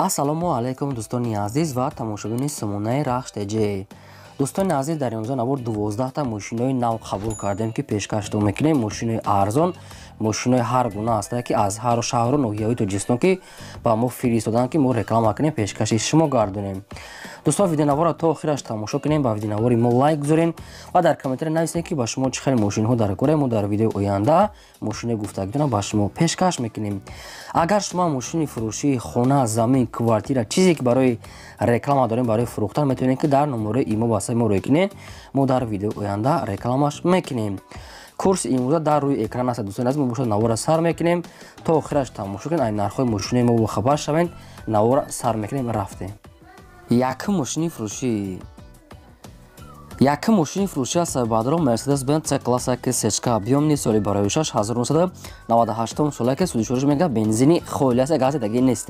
Ассалому алайкум дӯстони азиз ва тамошобини сомонаи Рахш ТЖ. Дӯстони азиз, дар имрӯза навор 12та мошинои нав қабул кардем, ки пешкаштон мекунем. Мошинои арзон, мошинои ҳар гуна ҳастанд, ки аз ҳар шаҳру ноҳияҳои Тоҷикистон ки ба мо фиристоданд, ки мо реклама кунем, пешкаши шумо гардонем. Дӯстон, видеонаворро то охираш тамошо кунем, ба видеонавори мо лайк гузорем ва дар комментария нависем, ки ба шумо чӣ хел мошинҳо дар кора. Мо дар видеои оянда мошинои гуфтагитонро ба шумо пешкаш мекунем. Агар шумо мошини фурӯшии хона, замин, квартира, чизе ки барои реклама дорем, барои фурӯхтан, метавонед, ки дар номерои имо васаи мо рӯй кунед. Мо дар видеои оянда рекламаш мекунем. Курси имрӯза дар рӯи экран аст. Дӯстони азиз, мо бошад навора сар мекунем, то охираш тамошо кунед, ай нархҳои мошинои мо бохабар шавед. Навора сар мекунем, рафтем. Якум мошини фурӯшӣ. Якум мошини фурӯшӣ аст, баъдро Mercedes-Benz C-класса, ки сечка объёмный, соли барои 1998 сола, ки судишуриш мега бензини холи аст, гази даги нест.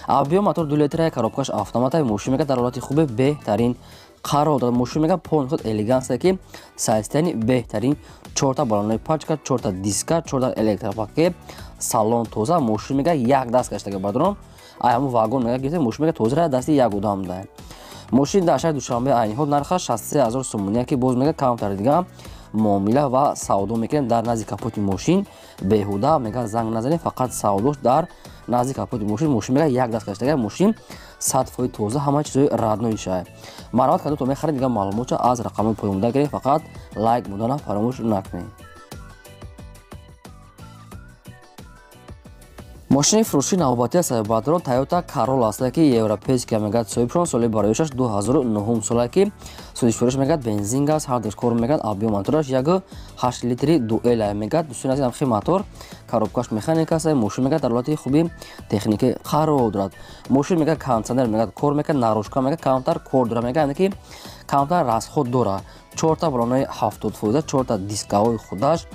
Объём мотор 2 литра, коробкаш автомата. Мошин мега дар ҳолати хуби беҳтарин қарор дорад. Мошин мега полный худ элеганс, ки состояние беҳтарин, чорта балонои пачка, чорта диска, чорта электропакет, салон тоза. Мошин мега як даст гаштага, бадрон, ай ҳамун вагон мега гирифта. Мошин мега тоза, дасти як одам да. Мошин дар шаҳри Душанбе, айни ҳол нархаш 63 000 сомонӣ, ки боз мега камтар дига муомила ва савдо мекунем. Дар назди капоти мошин беҳуда мега занг назанем, фақат савдош дар назди капоти мошин. Мошин мега як даст гаштага, мошин 100% тоза, ҳама чизои родной шай. Марҳамат, кадом то мехаред, дига маълумотша аз рақамҳои поёнда гиред, фақат лайк мудана фаромӯш накунед. Мошини фурӯшии навбатӣ аст, бадрон, Toyota Corolla аст, ки европейский мегӯяд соҳибшон, соли бароишаш 2009 сола, ки судишфурӯш мегӯяд бензин, газ ҳардуш кор мегӯяд. Объём мотораш 1,8 литри дуэла мегӯяд. Дӯстони азиз, ҳамхи мотор, коробкаш механика аст. Мошин мегӯяд дар ҳолати хуби техникӣ қарор дорад. Мошин мегӯяд кондитсионер мегӯяд кор мекунад, наружка мегӯяд камтар кор дорад, мегӯяд, яъне ки камтар расход дорад. Чорта балонои 70%, чорта дискаҳои худаш,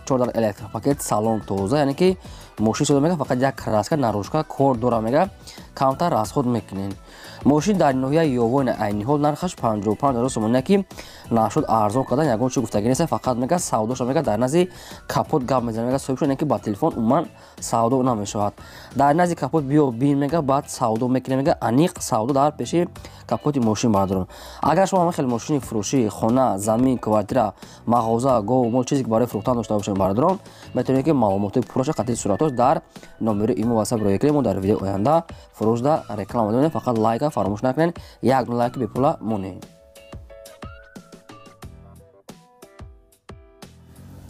чорта электропакет, салон тоза, яъне ки мошин сода мега фақат як краска, наружка кор дора, мега камтар расход мекунед. Мошин дар ноҳияи Ёвон, айни ҳол нархаш 55 000 сомонӣ, ки нашуд арзон кардан ягон чи гуфтагӣ нест, фақат мега савдоша мега дар назди капот гап мезанад, мега соҳибшон, яъне ки ба телефон умуман савдо намешавад. Дар назди капот биё бин, мега баъд савдо мекунем, мега аниқ савдо дар пеши капоти мошин. Бардорам, агар шумо ҳама хел мошини фурӯшӣ, хона, замин, квартира, мағоза, гов, мол, чизе ки барои фурӯхтан дошта бошед, бардорам, метавонед, ки маълумотҳои пурраша қатъи суратҳош дар номери имо ватсап рӯя кунед. Мо дар видеои оянда фурӯшда реклама донем, фақат лайка фаромӯш накунед, як лайки бепула монед.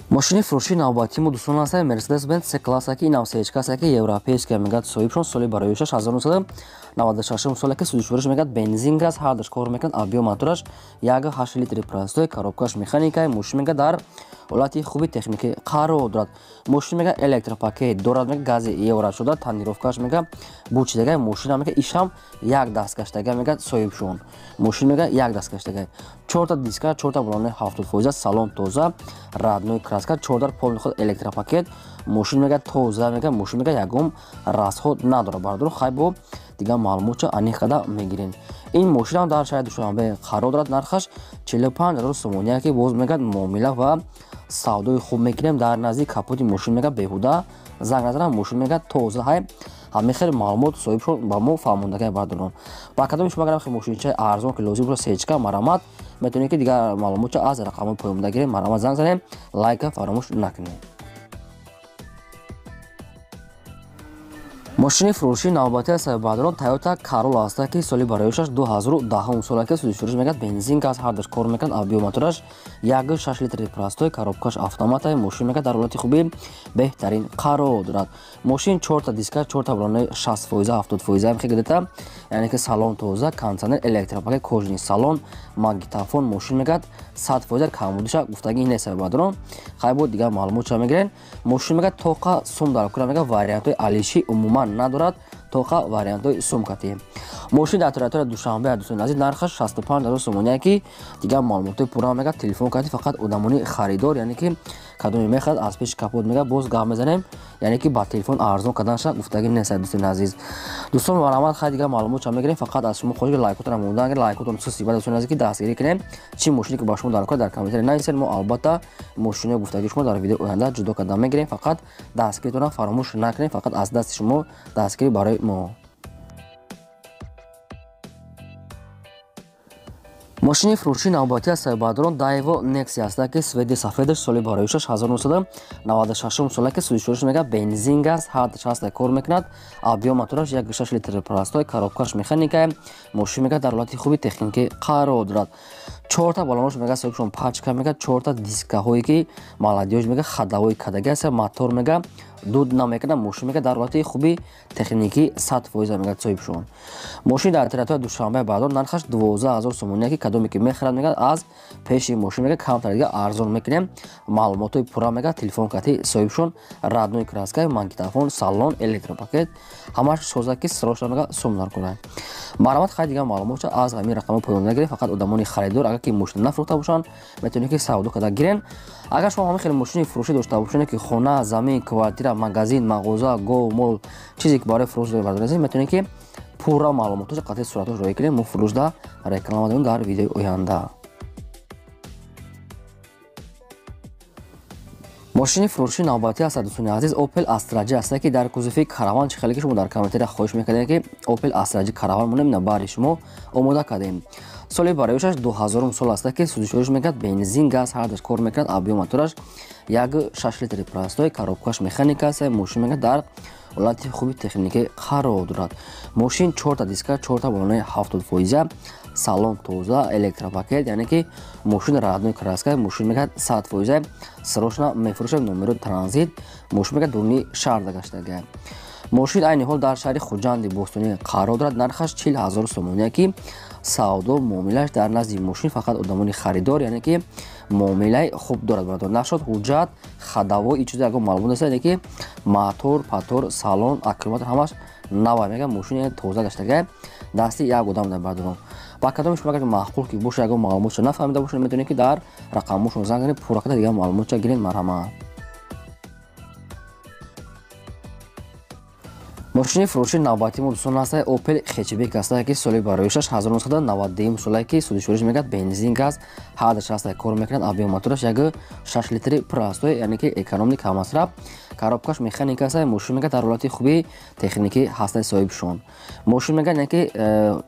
Мошини фурӯшии навбатии мо, дӯстон, аст Mercedes-Benz C-класса, ки инам сечка аст, ки европейская мегӯяд соҳибшон, соли бароишаш 1996 сола, ки судишфурӯш мегӯяд бензин, газ ҳардуш кор мекунад. Объём мотораш 1,8 литри простой, коробкаш механика. Мошин мегӯяд дар ҳолати хуби техникӣ қарор дорад. Мошин мегӯяд электропакет дорад, мегӯяд гази евро шуда, тонировкаш мегӯяд бучидага. Мошина мегӯяд ишам як даст гаштага, мегӯяд соҳибшон. Мошин мегӯяд як даст гаштага, чорта диска, чорта балони 70%, салон тоза, родной краска, чордар полный худ электропакет. Мошин мегӯяд тоза, мегӯяд мошин мегӯяд ягон расход надорад. Бардор, хай, бо дигар маълумотча аниқ карда мегирем. Ин мошинам дар шаҳри Душанбе қарор дорад, нархаш 45 000 сомонӣ, ки боз мегӯяд муомила ва савдои хуб мекунем. Дар назди капоти мошин мегӯяд беҳуда занг назанам, мошин мегӯяд тоза ҳай. Ҳамин хел маълумот соҳибшон ба мо фаҳмондагай. Бардорон, ба кадоми шумо агар мошинчаи арзон ки лозим бошад, сечка, марҳамат, метавонед, ки дигар маълумотча аз рақамҳои поёнда гирем. Марҳамат, занг занем, лайка фаромӯш накунед. Мошини фурӯшии навбатӣ аст, баъдрон, Toyota Corolla аст, ки соли бароишаш 2010 сола, ки судишфурӯш мегӯяд бензин, газ ҳардуш кор мекунад. Объём мотораш 1,6 литри простой, коробкаш автомата. Мошин мегӯяд дар ҳолати хуби беҳтарин қарор дорад. Мошин чорта диска, чорта балонои 60%, 70% хе гидета, яъне ки салон тоза, кондитсионер, электропакет, кожаный салон, магнитофон. Мошин мегӯяд 100% камбудиша гуфтагӣ нест. Баъдрон, хай, бо дигар маълумотша мегирем. Мошин мегӯяд тоқа сум дар кура, мегӯяд вариантҳои алишӣ умуман надорад, тоқа вариантҳои сумкатӣ. Мошин дар территорияи Душанбе, дӯстони азиз, нархаш 65 000 сомонӣ, ки дигар маълумотҳои пурра мегӯяд телефон карди, фақат одамони харидор, яъне ки кадоме мехарад, аз пеши капот мегӯяд боз гап мезанем, яъне ки ба телефон арзон карданша гуфтагӣ нест. Дӯстони азиз, дӯстон, марҳамат, хай, дигар маълумотша мегирем. Фақат аз шумо хоҳиш, лайкотонро мондан, лайкотон суси. Баъд, дӯстони азиз, ки дастгирӣ кунем, чӣ мошине ки ба шумо дар кор, дар комментария нависед. Мо албатта мошинои гуфтагии шумо дар видеои оянда ҷудо карда мегирем, фақат дастгиритонро фаромӯш накунед, фақат аз дасти шумо дастгирӣ барои мо. Мошини фурӯши навбатӣ аз сайбадрон Daewoo Nexia аст, ки свети сафедаш соли бароишаш 1996 сола, ки сӯзишвориш мега бензин газ ҳардаш ҳаста кор мекунад. Объём мотораш 1.6 литр простой, коробкаш механика. Мошин мега дар ҳолати хуби техникӣ қарор дорад. Чорта балонош мега соҳибшон пачка мега, чорта дискаҳое ки молодёж мега, хадавои кадаги аст, мотор мега дуд намекунад. Мошин мега дар ҳолати хуби техникӣ 100% мега соҳибшон. Мошин дар территорияи Душанбе баъдон нархаш 12000 сомонӣ, ки кадоме ки мехарад мега аз пеши мошин мега камтар дига арзон мекунем. Маълумотҳои пурра мега телефон кати соҳибшон, родной краска, магнитофон, салон, электропакет ҳамаш соза, ки срочно мега сум наркунад. Марҳамат, хай дигар маълумотча аз ҳамин рақамҳо поён нагиред. Фақат одамони харидор, агар ки мошин нафурӯхта бошанд, метавонед ки савдо карда гирен. Агар шумо ҳамин хел мошини фурӯшӣ дошта бошед, ки хона, замин, квартира, магазин, мағоза, гов, мол, чизе ки барои фурӯш доред, метавонед ки пурра маълумотҳоша қатъи суратҳош роя кунем. Мо фурӯшда реклама дорем дар видеои оянда. Мошини фурӯши навбатӣ аст, дӯстони азиз, Opel Astra J аст, ки дар кузови караван. Чӣ хеле ки шумо дар комментария хоҳиш мекардем, ки Opel Astra J караван монем, на бари шумо омода кардем. Соли бароишаш 2000 сол аст, ки сӯзишвориш мекард бензин газ ҳардаш кор мекунад. Объём мотораш 1.6 литри простой, коробкаш механика аст. Мошин мекард дар ҳолати хуби техникӣ қарор дорад. Мошин чорта диска, чорта балонаи 70%, салон тоза, электропакет, яъне ки мошин родной краска. Мошин мекард 100%, срочно мефурӯшад. Номеро транзит. Мошин мекард дуруни шаҳр гаштага. Мошин айни ҳол дар шаҳри Хуҷанди бостонӣ қарор дорад. Нархаш 40000 сомонӣ, ки савдо муомилааш дар назди мошин фақат одамони харидор, яъне ки муомилаи хуб дорад. Бародар, нашод ҳуҷҷат, хадаво и чизо ягон маълумот нест, яъне ки мотор, патор, салон, аккумулятор ҳамаш нава мега. Мошин тоза гаштага, дасти як одам дар бародарон. Ба кадоми шумо агар маъқул ки боша, ягон маълумотшо нафаҳмида бошед, метавонед ки дар рақамҳошон занг занед, пурра карда дигар маълумотша гиред. Марҳамат. Мошини фурӯши навбатӣ мо, дӯстон, аст Opel Hatchback аст, ки соли бароишаш 1992 сола, ки сӯзишвориш мекард бензин газ ҳардаш аст кор мекунад. Объём мотораш 1.6 литри простой, яъне ки экономный, каммасраф, коробкаш механика аст. Мошин мекард дар ҳолати хуби техникӣ ҳастаи соҳибшон. Мошин мекард, яъне ки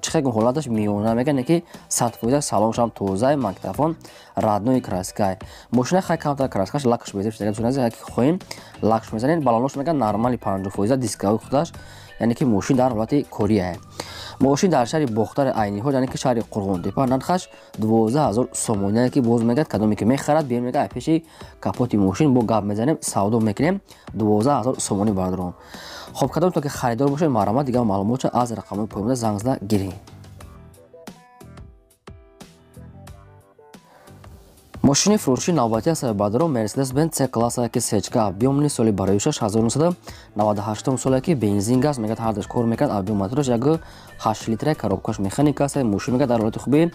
чӣ хел ҳолаташ миёна мекард, яъне ки 100%, салоншам тоза, магнитофон, родной краска. Мошина хай камтар краскаш лакш безеб шуда, дӯстон, ки хоҳем лакш мезанем. Балонош мекард нормали 50%, дискаҳои худаш, яъне ки мошин дар ҳолати кория. Мошин дар шаҳри Бохтари айни ҳол, яъне ки шаҳри Қурғонтепа, нархаш 12000 сомонӣ, ки боз мегӯяд кадоме ки мехарад, биём мегӯяд пеши капоти мошин бо гап мезанем, савдо мекунем. 12000 сомонӣ, бародарон. Хоб, кадом то ки харидор бошед, марҳамат, дигар маълумотша аз рақамҳои поёнда занг зада гиред. Мошини фурӯши навбатӣ аст, бародарон, Mercedes-Benz C-класса, ки сечка объёмни, соли бароишаш 1998 сола, ки бензин газ мегӯяд ҳардаш кор мекунад. Объём мотораш 1.8 литра, коробкаш механика аст. Мошин мегӯяд дар ҳолати хуби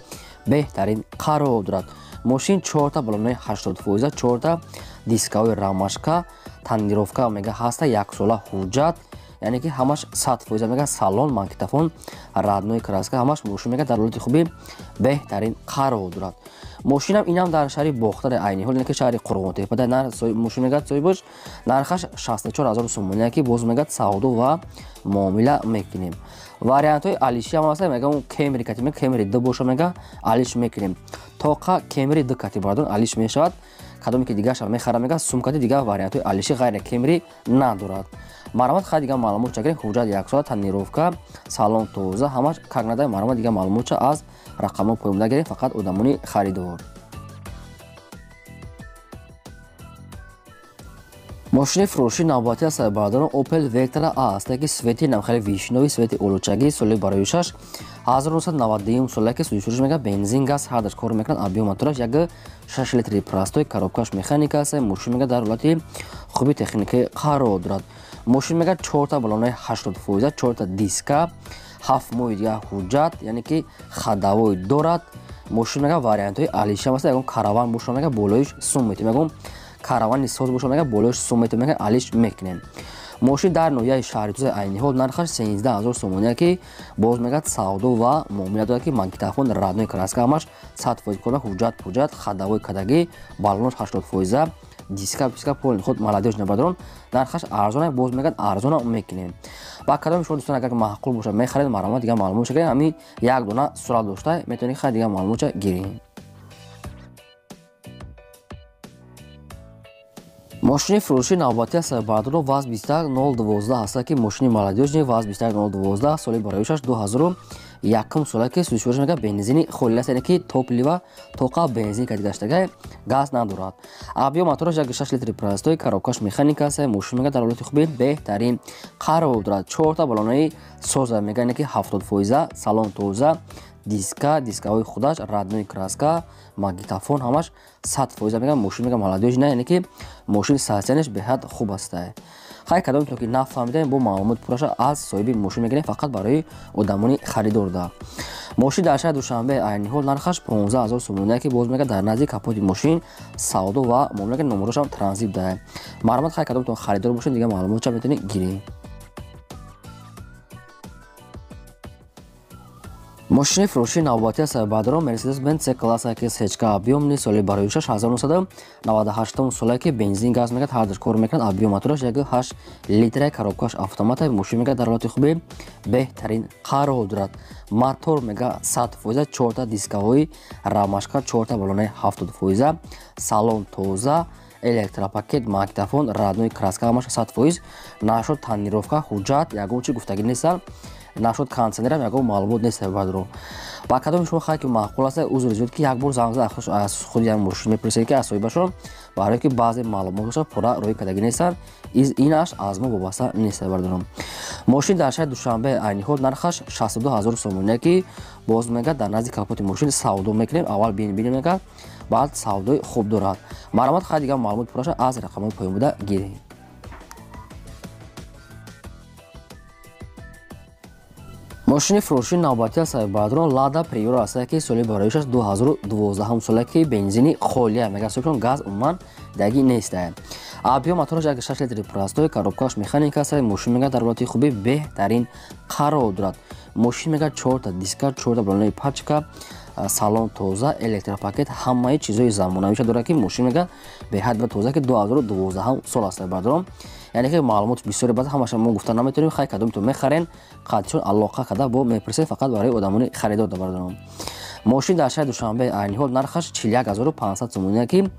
беҳтарин қарор дорад. Мошин чорта балонаи 80%, чорта дискаҳои рамашка, тонировка мега ҳаста, яксола ҳуҷҷат, яъне ки ҳамаш 100% мега. Салон, магнитофон, родной краска ҳамаш. Мошин мега дар ҳолати хуби беҳтарин қарор дорад. Мошинам инам дар шаҳри Бохтари айни ҳол, яъне ки шаҳри Қурғонтепа мошин мегӯяд соҳибаш нархаш 64000 сомонӣ, ки боз мегӯяд савдо ва муомила мекунем. Вариантҳои алиши ҳам ҳаста, мега он Кемри кати, мега Кемри д боша, мега алиш мекунем. Тоқа Кемри д кати, бародарон, алиш мешавад. Кадоме ки дигарша мехара, мега сумкати дигар вариантҳои алиши ғайри Кемри надорад. Марҳамат, хай дигар маълумотча гирем. Ҳуҷҷат яксола, тонировка, салон тоза, ҳамаш как надо. Марҳамат, дигар маълумотча аз рақамҳо поёнда гирем. Фақат одамони харидор. Мошини фурӯши навбатӣ аст, бародарон, Opel Vectra A аст, ки цвети намхели вишнёвый, цвети олучагӣ, соли бароишаш 1992 сола, ки сӯзишвориш мегӯяд бензин газ ҳардаш кор мекунад. Объём мотораш 1.6 литри простой, коробкаш механика аст. Мошин мегӯяд дар ҳолати хуби техникӣ қарор дорад. Мошин мегӯяд чорта балонаи 80%, чорта диска, 7 моҳи дигар ҳуҷҷат, яъне ки ходовой дорад. Мошин мегӯяд вариантҳои алишам аст. Ягон караван боша, мегӯяд болоиш сум метем. Ягон каравани соз боша, мегӯяд болоиш сум метем, мегӯяд алиш мекунем. Мошин дар ноҳияи шаҳри Туза айни ҳол нархаш 13000 сомонӣ, ки боз мегӯяд савдо ва муомила дорад, ки магнитофон, родной краска, ҳамаш 100% кор, ҳуҷҷат пуҷҷат ходовой кадагӣ, балонош 80%. Диска писка пол худ молодёжный бародарон, нархаш арзон, боз мегӯяд арзона мекунем. Ба кадоми шумо дӯстон агар маъқул бошад мехаред, маълумот дигар маълумотша гиред. Ҳамин як дона сурат дошта метавонед хай дигар маълумотша гиред. Мошини фурӯши навбатӣ аст бародарон, ВАЗ 21012 ҳаста ки мошини молодёжный ВАЗ 21012 соли бароишаш 2001 сола ки сӯзишвориш мега бензини холӣ аст, яъне ки топлива тоқа бензин кади гаштага газ надорад. Объём мотораш 1.6 литри простой, коробкаш механика аст. Мошин мега дар ҳолати хуби беҳтарин қарор дорад. 4 баллонаи соза мега, яъне ки 70%, салон тоза, диска, дискаҳои худаш, родной краска, магнитофон ҳамаш 100% мега. Мошин мега молодёжный, яъне ки мошин состоянияш беҳад хуб аст. Хай кадомтон ки нафаҳмидаем, бо маълумот пурраша аз соҳиби мошин мегирем, фақат барои одамони харидорда. Мошин дар шаҳри Душанбе айни ҳол нархаш 15000 сомонӣ ки боз мега дар назди капоти мошин савдо ва муомила ки номерошам транзит дае. Марҳамат, хай кадомтон харидор бошед, дигар маълумотша метавонед гиред. Мошини фурӯши навбатӣ аст бародарон, Mercedes-Benz C класса ки СЧК объёмный, соли бароишаш 1998 сола ки бензин газ мегад ҳар душ кор мекунад. Объём мотораш 1.8 литра, коробкаш автомат. Мошин мега дар ҳолати хуби беҳтарин қарор дорад. Мотор мега 100%, 4 дискаҳои рамашка, 4 баллонаи 70%, салон тоза, электропакет, магнитофон, родной краска ҳамаш 100%. Нашуд тонировка, ҳуҷҷат ягон чи гуфтагӣ нестанд. Нашуд кондиционерам ягон маълумот нест бародарон. Ба кадоми шумо хай ки маъқул аст, узр зиёд ки як бор занг зад аз худи як мошин мепурсед ки аз соҳибашон, барое ки баъзе маълумоташа пурра рӯй кардагӣ нестанд. Инаш аз мо вобаста нест бародарон. Мошин дар шаҳри Душанбе айни ҳол нархаш 62000 сомонӣ ки боз мега дар назди капоти мошин савдо мекунем. Аввал бинем мега, баъд савдои хуб дорад. Марҳамат, хай дигар маълумот пурраша аз рақамҳои поён буда гиред. Мошини фурӯши навбатӣ аст бародарон, Лада Приора аст ки соли бароишаш 2012 сола ки бензини холия мега, соҳибшон газ умуман даги нест. Объём мотораш 1.6 литри простой, коробкаш механика аст. Мошин мега дар ҳолати хуби беҳтарин қарор дорад. Мошин мега 4 диска, 4 баллонаи пачка, салон тоза, электропакет, ҳамаи чизҳои замонавиша дорад ки мошин мега беҳад ва тоза ки 2012 сол аст бародарон. Яъне ки маълумот бисёре баъд ҳамаша мо гуфта наметавонем. Хай кадомтон мехарен, қадшон алоқа карда бо мепурсед, фақат барои одамони харидор бародарон. Мошин дар шаҳри Душанбе айни ҳол нархаш 41500 сомонӣ ки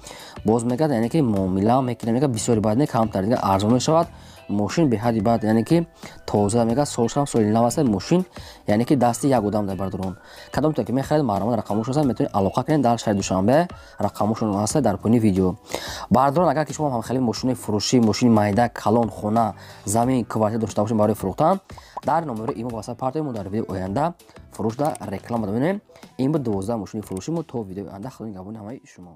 боз мегӯяд, яъне ки муомила мекунем, мега бисёри баъд не, камтар дига арзон мешавад. Мошин беҳади баъд, яъне ки тоза мега, солшам соли нав аст мошин, яъне ки дасти як одам дар бародарон. Кадомтон ки мехаред, марҳамат, рақамошон ҳаст, метавонед алоқа кунед дар шаҳри Душанбе, рақамошон ҳаст дар поёни видео. Бародарон, агар ки шумо ҳам хеле мошини фурӯшӣ, мошини майда, калон, хона, замин, квартира дошта бошед барои фурӯхтан, дар номери имо васат партоем, мо дар видеои оянда фурӯш да реклама мекунем. Ин буд 12 мошини фурӯшӣ мо. То видеои оянда, Худо нигаҳбони ҳамаи шумо.